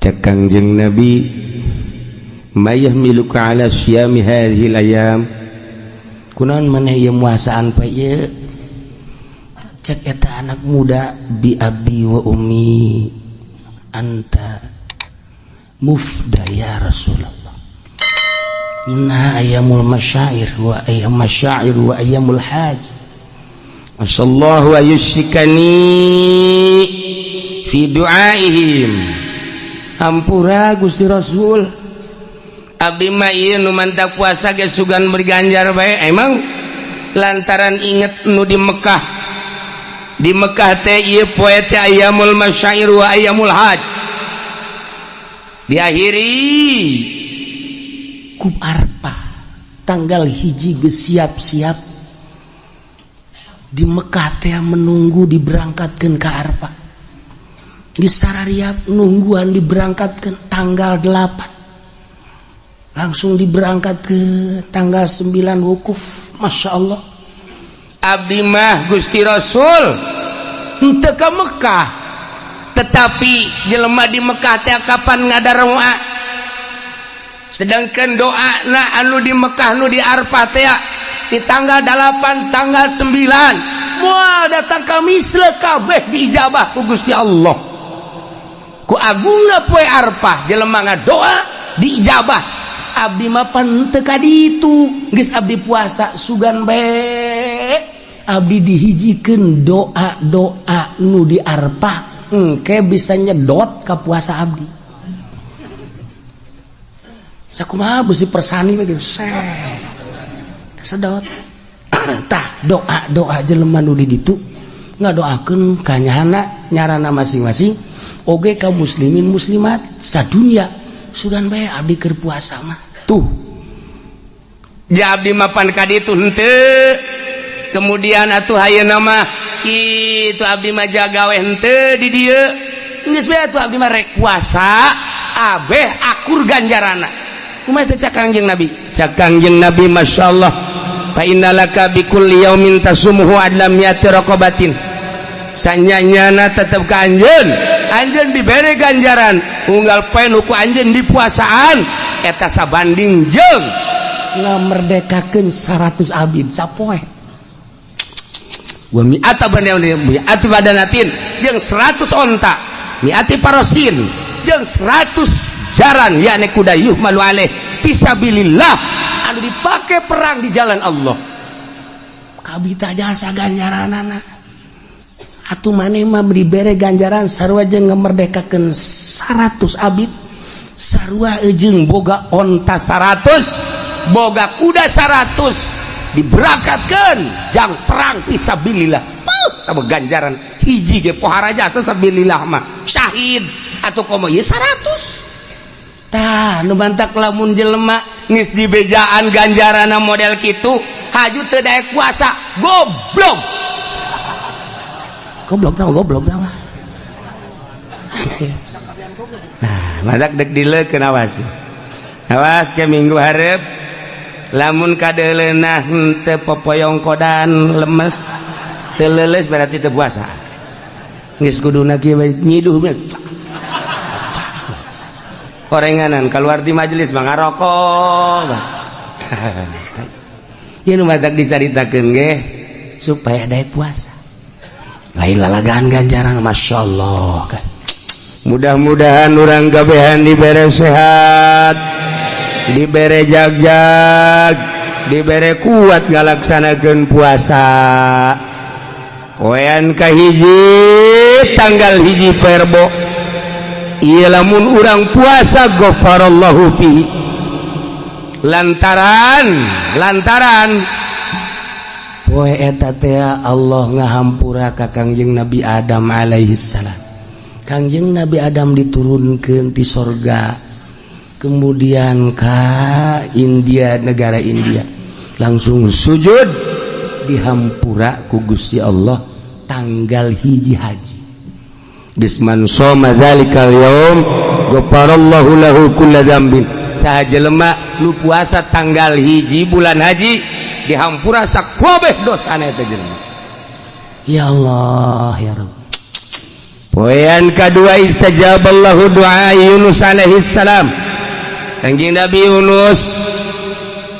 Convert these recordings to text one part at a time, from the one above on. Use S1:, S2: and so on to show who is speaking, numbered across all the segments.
S1: Cek Kangjeng Nabi, "Ma yahmiluka ala siyami hadhil ayam?"
S2: Kunaon maneh ieu muasaan poe ieu? Cek eta anak muda, "Bi abi wa ummi anta mufda ya Rasulullah, inna ayyamul masyair wa ayyam masyair wa ayyamul hajj."
S1: Asallahu ayusyikani fi du'aihim. Hampura, Gusti Rasul, abdi mah ieu nu mantap puasa ge sugan berganjar bae. Emang lantaran inget nu di Mekah. Di Mekah teh ieu poe teh ayyamul masyair wa ayyamul hajj, diakhiri
S2: ku Arpah. Tanggal 1 geus siap-siap di Mekah teh, menunggu diberangkatkan ke Arfah. Di sarariap nungguan diberangkatkan. Tanggal 8 langsung diberangkat ke tanggal 9 wukuf. Masya Allah.
S1: Abdi mah, Gusti Rasul, henteu ka Mekah, tetapi jelema di Mekah teh kapan ngadarma, sedangkan doa na anu di Mekah, nu di Arfah teh di tanggal 8, tanggal 9 moal datang ka misle kabeh diijabah ku Gusti Allah. Ku agungna poe Arfah, jelema ngadoa diijabah.
S2: Abdi mah pan teu ka ditu, geus abdi puasa, sugan bae abdi dihijikeun doa-doa nu di Arfah, engke bisa nyedot ka puasa abdi. Sakumaha beusi persani begitu sedot. Tah, doa-doa jelema nu di ditu ngadoakeun ka nyahana, nyarana masing-masing, oge ka muslimin muslimat sadunya, sugan bae abdi keur puasa mah.
S1: Tuh ja, abdi mapan ka ditu henteu. Kemudian atuh ayeuna mah itu abdi mah jagawe henteu di dieu, geus bae atuh abdi mah rek puasa abeh akur ganjarana. Kumaha teh cak Kangjeng Nabi? Cak Kangjeng Nabi, masyaallah, fa innalaka bi kulli yaumin tasumuhu adla mi'ati raqabatin. Sanyanyana tetep ka anjeun, anjeun dibere ganjaran unggal poe nu ku anjeun dipuasaan eta sabanding jeung
S2: ngamerdekakeun 100 abid sapoe.
S1: Wa mi'ata mi'ati badanatin, jeung 100 onta, mi'ati parosin, jeung 100 jaran, yakni kuda, yuhmalu alaih fisabilillah, anu dipake perang di jalan Allah.
S2: Kabita jasa ganjaranana atuh. Maneh mah dibere ganjaran sarua jeung ngamerdekakeun 100 abid, sarua jeung
S1: boga onta 100, boga kuda 100, diberangkatkan jang perang fisabilillah. Tambah ganjaran hiji ge pohara jasa sabilillah mah syahid atau komo ieu 100.
S2: Tah, nu mantak lamun jelema
S1: geus dibejaan ganjaranna model kitu, haju teu daek puasa, goblok.
S2: Goblok tah, goblok tah mah.
S1: Nah, matak dek dileukeun. Awas, awas ke minggu hareup lamun kadeuleunah henteu popoyong kodan, lemes, teu leuleus, berarti teu puasa. Geus kuduna kieu bae, nyiduh bae korenganan, keluar di majelis mah ngarokok. Ieu nu matak dicaritakeun ge
S2: supaya daek puasa, lain lalagaan ganjaran. Masya Allah kan.
S1: Mudah-mudahan urang kabehan dibere sehat, dibere jagjag, dibere kuat ngalaksanakeun puasa. Poean kahiji, tanggal 1 Perbo. Ieu lamun urang puasa, ghafarallahu fihi, lantaran lantaran
S2: poe eta teh Allah ngahampura ka Kangjeng Nabi Adam alaihi salam. Kangjeng Nabi Adam diturunkan di sorga, kemudian ke India, negara India, langsung
S1: sujud.
S2: Dihampura ku Gusti Allah tanggal 1 haji.
S1: Bisman shoma dzalikal yaum ghafarallahu lahu kulla dzambin. Saha jelema nu puasa tanggal 1 bulan haji, dihampura sakabeh dosana eta jelema.
S2: Ya Allah, ya Rabb.
S1: Poean kadua, istajaballahu doa Yunus alaihi salam. Kanjeng Nabi Yunus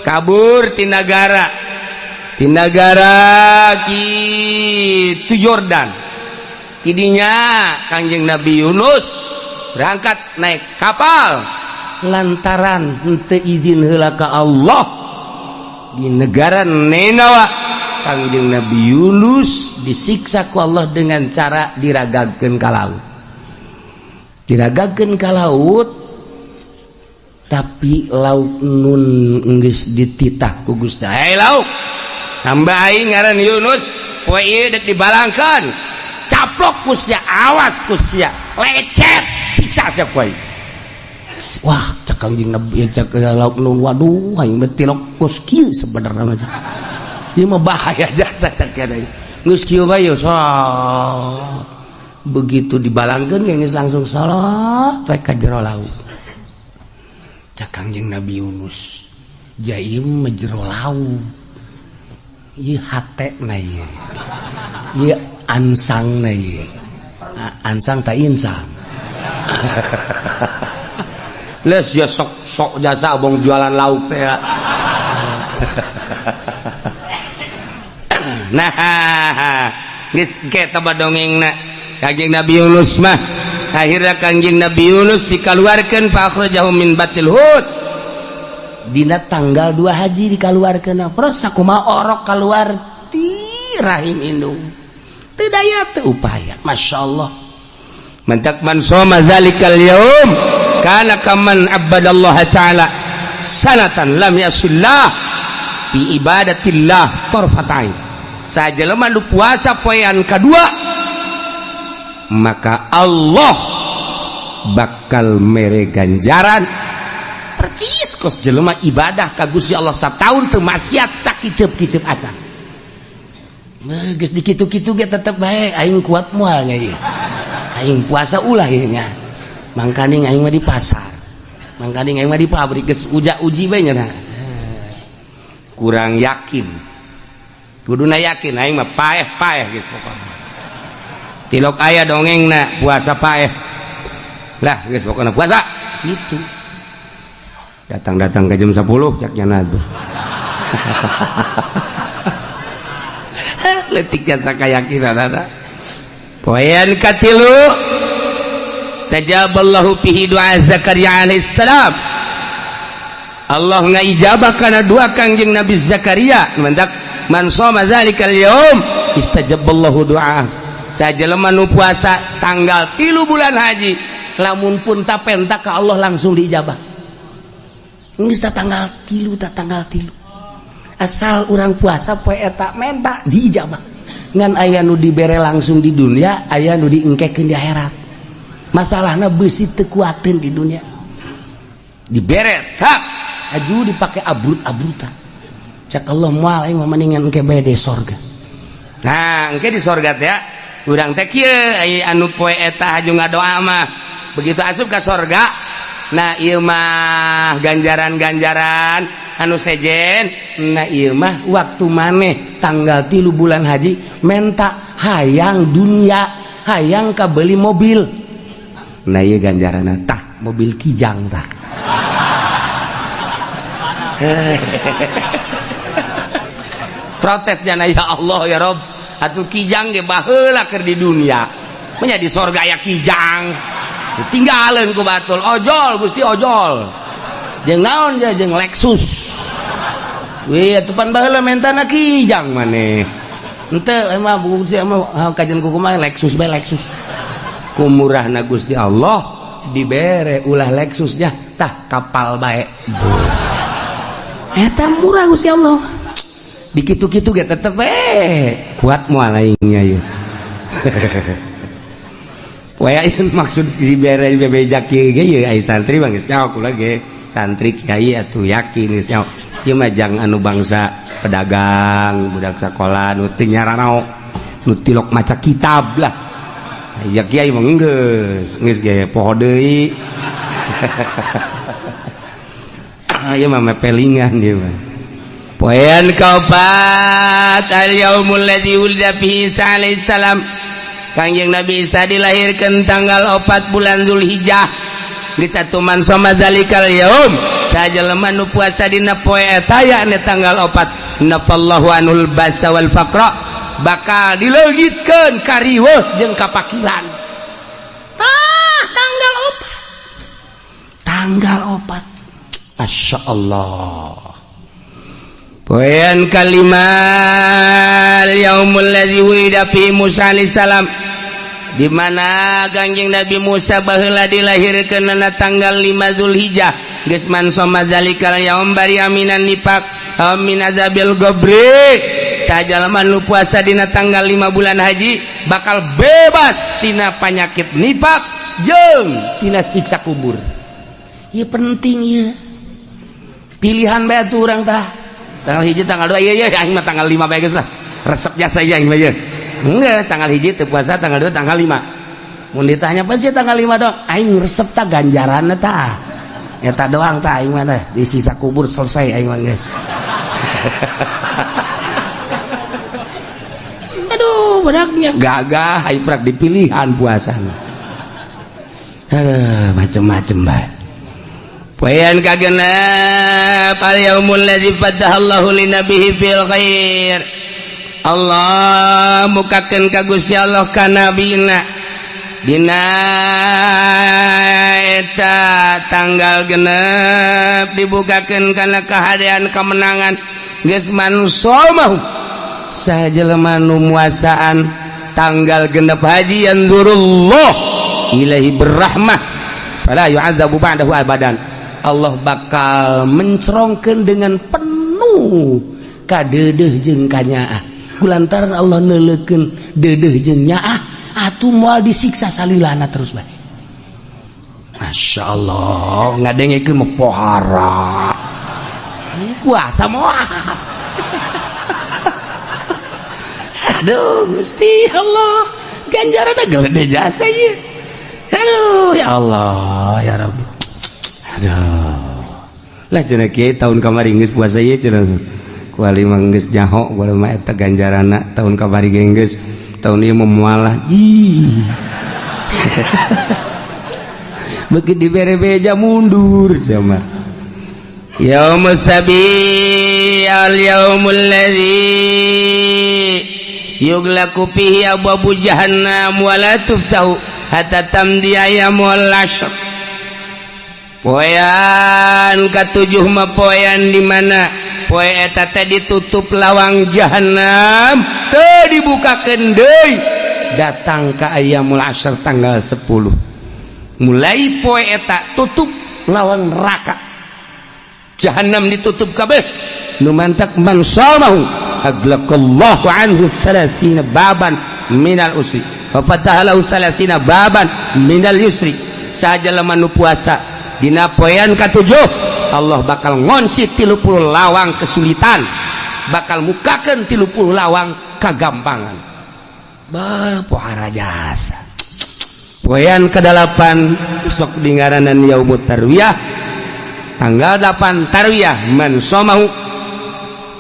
S1: kabur ti nagara, ti nagara kitu Yordan. Tidinya Kanjeng Nabi Yunus berangkat naik kapal lantaran henteu izin heula ka Allah di negara Ninawa. Kangjeng Nabi Yunus disiksa ku Allah dengan cara diragagkeun ka laut, diragagkeun ka laut, tapi laut nun geus dititah ku Gusti, "Hey laut, hamba aing ngaran Yunus, poe ieu dek dibalangkeun, caplok ku sia, awas ku sia lecet, siksa sia poe." Wah, cek Kangjeng Nabi, cek laut nun, "Waduh, aing mah tilok kos kieu sebenarnya mah. Ieu mah bahaya jasa," cek geus kieu bae. So begitu dibalangkeun geus langsung salat we ka jero laut. Cek Kangjeng Nabi Yunus, "Jaim mah jero laut ieu, hate na ieu, ieu ansang na ieu, ansang ta insang." Les ya, sok sok jasa abong jualan lauk teh ya. Nah, geus ke taba dongengna Kangjeng Nabi Yunus mah. Akhirnya Kangjeng Nabi Yunus dikaluarkeun, fa akhrajahu min batil hut, dina tanggal 2 haji dikaluarkeun. Terus sakumaha orok keluar ti rahim indung, teu daya teu upaya, Masya Allah. Mantak man soma zalikal yaum kana kaman abadallaha ta'ala sanatan lam yasillah bi ibadatillah tarfatain. Sajelema nu puasa poean kadua, maka Allah bakal mere ganjaran percis kos jelema ibadah ka Gusti Allah sataun teu maksiat sakiceup-kiceup acan. Geus dikitu-kitu ge tetep bae aing kuat moal nya ieu, aing puasa ulah ieu nya, mangkaning aing mah di pasar, mangkaning aing mah di pabrik, geus uja-uji bae nya. Kurang yakin, kuduna yakin, aing mah paeh-paeh geus pokona. Tilok aya dongengna puasa paeh lah, geus pokona puasa gitu. Datang-datang ke jam 10 cak nyana tuh. Letik jasa keyakinan ada. Poean katilu, istajaballahu fihi doa Zakaria alaihissalam. Allah ngaijabah kana doa Kangjeng Nabi Zakaria. Mantak man shoma zalikal yaum istajaballahu doa. Sajelema nu puasa tanggal 3 bulan haji, lamun pun tapenta ka Allah langsung diijabah. Geus tanggal 3, ta tanggal 3. Asal urang puasa poe eta menta diijabah. Ngan aya nu dibere langsung di dunia, aya nu diengkekeun di akhirat. Masalahna beusi teu kuateun di dunia. Dibere tak aju dipake abrut-abrutan. Cak Allah, moal, aing mah mendingan engke bae di sorga. Nah, engke di sorga teh urang teh kieu, anu poe eta haju ngadoa mah begitu asup ka sorga, nah ieu mah ganjaran-ganjaran anu sejen. Nah, ieu mah waktu maneh tanggal 3 bulan haji menta hayang dunia, hayang kabeli mobil, nah ieu ganjaran tah mobil Kijang tah. Protes jana, "Ya Allah, ya Rob, atuh Kijang ge baheula keur di dunia, nya di sorga aya Kijang, tinggalin ku batul ojol, Gusti, ojol jeung naon ja, jeung Lexus." Wih, atuh pan baheula mentana Kijang, maneh henteu emang Gusti emang kajian ku kumaha, Lexus bae, Lexus. Ku murahna Gusti Allah dibere ulah Lexusnya tah, kapal bae. Eta murah Gusti Allah. Dikitu-kitu ge tetep kuat moal aingnya ieu. Waya maksud dibere bebeja kieu ge ieu, ai santri mah geus nyaho kula ge, santri kiai atuh yakin geus nyaho. Ieu mah jang anu bangsa pedagang, budak sakola nu teu nyaranao, nu tilok maca kitab lah. Ya kiai mah geus, geus ge poho deui. Ieu mah mepelingan ieu mah. Poean kaopat, al yaumul ladzi wulida fihi Isa alaihi salam. Kangjeng Nabi Isa dilahirkan tanggal 4 bulan Dzulhijjah. Geus atuh man shoma dzalikal yaum, sajelema nu puasa dina poe eta yakni tanggal 4, nafallahu anul basa wal faqra, bakal dileungitkeun kariweuh jeung kapakiran. Tah tanggal 4, tanggal 4, Masya Allah. Poean kalima yaumul ladzi wulida fi Musa alaihi salam, di mana Kangjeng Nabi Musa baheula dilahirkeun tanggal 5 Dzulhijjah. Geus man shoma dzalikal yaum bari aminan nifaq min azabil qabri, sajalema nu puasa dina tanggal 5 bulan haji bakal bebas tina panyakit nifak jeung tina siksa kubur. Ieu penting ieu. Pilihan bae atuh urang tah. Tanggal 1, tanggal 2, iya iya aing mah tanggal 5 bae geus lah. Resep jasa aing mah ieu. Enggak, tanggal 1 teu puasa, tanggal 2, tanggal 5. Mun ditanya apa sih tanggal 5 dong? Aing resep tah ganjaranna tah. Eta doang tah aing mah teh, di sisa kubur selesai aing mah geus. Aduh, bedaknya gagah aing prak dipilihan puasana. Aduh, macem-macem bae. Poean kagenep al yaumul ladzi fatahallahu linabihi fil khair. Allah mukakeun ka Gusti Allah ka nabina dina eta tanggal genep dibukakeun kana kahadean kemenangan. Geus man somahu sajelema nu muasaan tanggal genep haji yanzurullah ilaihi berrahmah fala yu'adzabu ba'dahu abadan. Allah bakal mencerongkeun dengan penuh kadeudeuh jeung kanyaah. Kulantaran Allah neuleukeun deudeuh jeung nyaah atuh moal disiksa salilana terus bae. Masya Allah, ngadengekeun mah pohara. Puasa moal. Aduh Gusti Allah, ganjaranna gede jasa ieu. Aduh ya Allah ya Rabbi. Aduh. Lah cenah kiai tahun kamari geus puasa ieu cenah. Kuali mah geus nyaho kuali mah eta ganjaranna tahun kamari ge geus, tahun ieu mah moal ji. Beuki dibere beja mundur sama. Yaumus sabi al yaumul ladzi yughlaqu fihi abwabu jahannam wa la tuftahu hatta tamdi ayyamul ashr. Poean katujuh mah poean di mana poe eta teh ditutup lawang jahanam teu dibukakeun deui datang ka ayyamul ashr tanggal 10. Mulai poe eta tutup lawang neraka jahanam ditutup kabeh. Nu mantak man shamahu aglaqallahu anhu 30 baban minal usri wa fataha lahu 30 baban minal yusri. Sajalema nu puasa dina poean katujuh Allah bakal ngonci 30 lawang kesulitan, bakal mukakeun 30 lawang kagampangan. Bah pohara jasa. Poean ke-8 sok dingaranan yaumut tarwiyah tanggal 8 tarwiyah man shamahu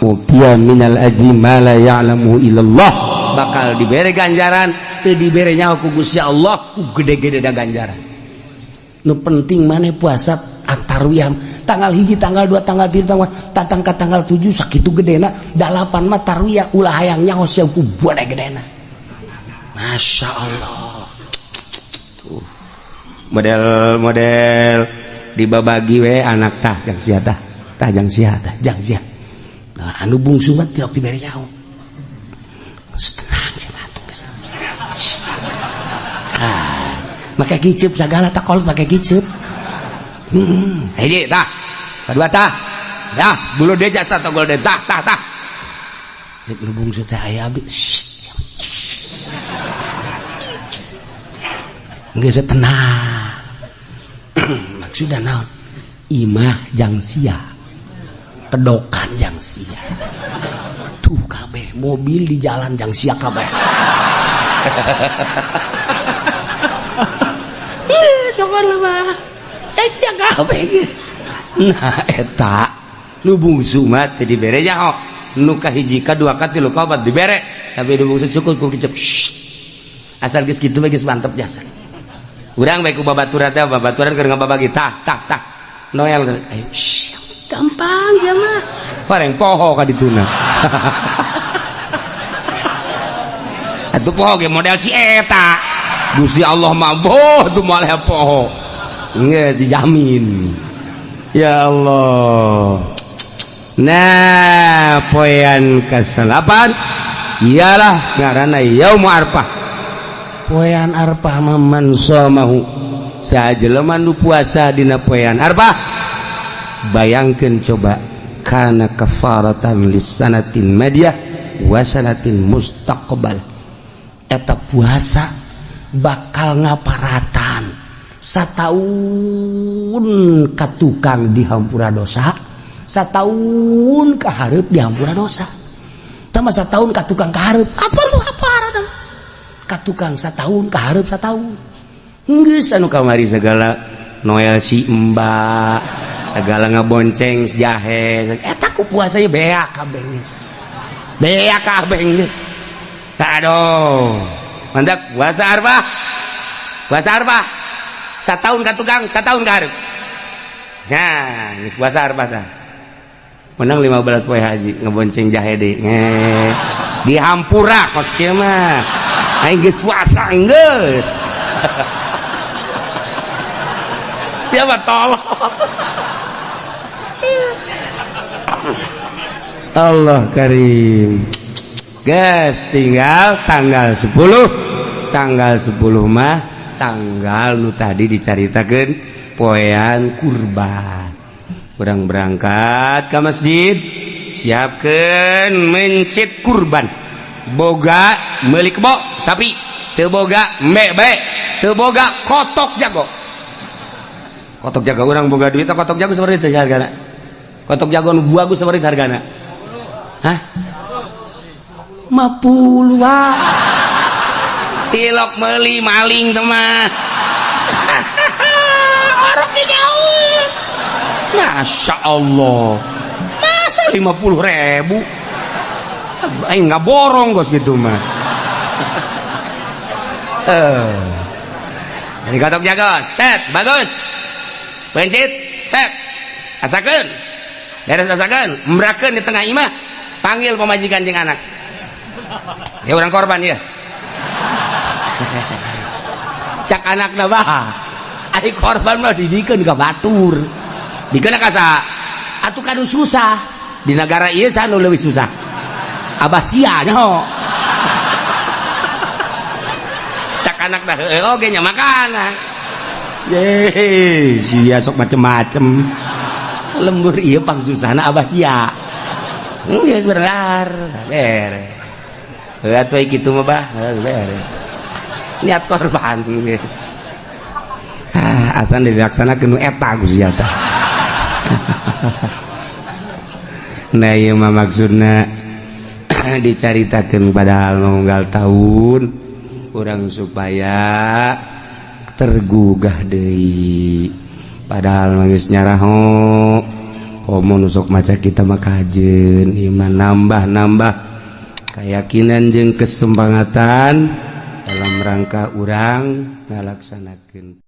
S1: utiya minal ajri ma la ya'lamu illallah, bakal dibere ganjaran teu dibere nyaho ku Gusti Allah ku gede-gede da ganjaran. Nu penting maneh puasa tarwiyah tanggal 1, tanggal 2, tanggal 3, tanggal tatang ka tanggal 7 sakitu gedena, 8 mah tarwiyah ulah hayang nyaho sia ku gede gedena. Masya Allah. Tuh. Model-model dibabagi we anak tah jang sia tah, tah jang sia tah jang sia. Nah, anu bungsu mah tiok dibere nyaho. Tenang sia atuh geus. Ah, make kiceup sagala tak kolot make kiceup. Hiji tah, kadua tah. Dah, bulu dia jasa togol deh tah tah tah. Cek nu bungsu teh aya abdi. Geus tenang. Maksudna naon? Imah jang sia. Kedokan jang sia. Tuh kabeh mobil di jalan jang sia kabeh. Syukur mah. Jang sia kabeh geus. Nah eta nu bungsu mah teu dibere nyaho. Nu kahiji ka dua ka tilu ka opat dibere, tapi nu bungsu cukup ku kicep. Asal geus kitu mah geus mantep jasa. Urang bae ku babaturan teh, babaturan keur ngababagi tah tah tah. Noel ayo gampang jamaah. Bareng poho ka dituna. Atuh poho ge model si eta. Gusti Allah mah boh tuh moal poho. Nggak dijamin. Ya Allah. Nah, poean ke-8 ialah ngaranna Yaum Arfah. Poean Arfah mah man shamahu. Sajelema nu puasa dina poean Arfah. Bayangkeun coba kana kafaratan lisanatin madiyah wa sanatin mustaqbal. Eta puasa bakal ngaparatan sataun ka tukang dihampura dosa, sataun ka hareup dihampura dosa. Tah sataun ka tukang ka hareup, apa nu haparatan? Ka tukang sataun ka hareup sataun. Geus anu kamari segala Noel si Mbak, segala ngabonceng si jahe, eta ku puasa ieu beak kabeh geus. Beak kabeh geus. Aduh. Mantap puasa Arfah. Puasa Arfah. Sataun ka tukang, sataun ka hareup. Nah, geus puasa Arfah tah. Menang 15 poe haji ngebonceng jahe deui. Nge. Dihampura kos kieu mah. Aing geus puasa geus. Siapa tolong? Allah karim. Guys, tinggal tanggal 10. Tanggal 10 mah tanggal nu tadi dicaritakeun poean kurban. Urang berangkat ke masjid, siapkeun mencit kurban. Boga meuli kebo sapi, teu boga embe bae, teu boga kotok jago. Kotok jago urang boga duit kotok jago sabaraha teh hargana? Kotok jago nu bagus sabaraha hargana? Hah? 50 wae. Tilok meuli maling teh mah. Orok di jauh. Masya Allah. Masa 50.000? Aing nggak borong gos gitu mah. Ini kotok jago, set, bagus. Pencit, set. Asakeun. Beres asakeun, embrakeun di tengah imah. Panggil pemajikan jeung anak. Ya orang korban ya. Cak anakna bah. Ari korban mah didikeun ka batur. Dikeun ka saha? Atuh kanu susah. Di negara ieu saha nu leuwih susah? Abah sia nyaho. Cak anakna heueuh oge nya makana. Ye, sia sok macem-macem. Lembur ieu pang susahna abah sia. Geus bener. Beres. Heuh atuh kitu mah bah, beres. Niat korban geus. Ah, asan dilaksanakeun nu eta ku sia teh. Nah ieu mah maksudna dicaritakeun padahal nunggal tahun urang supaya tergugah deui. Padahal mah geus nyaraho komo nu sok maca kita mah kajeun iman nambah-nambah keyakinan jeung kesempangatan dalam rangka urang ngalaksanakeun.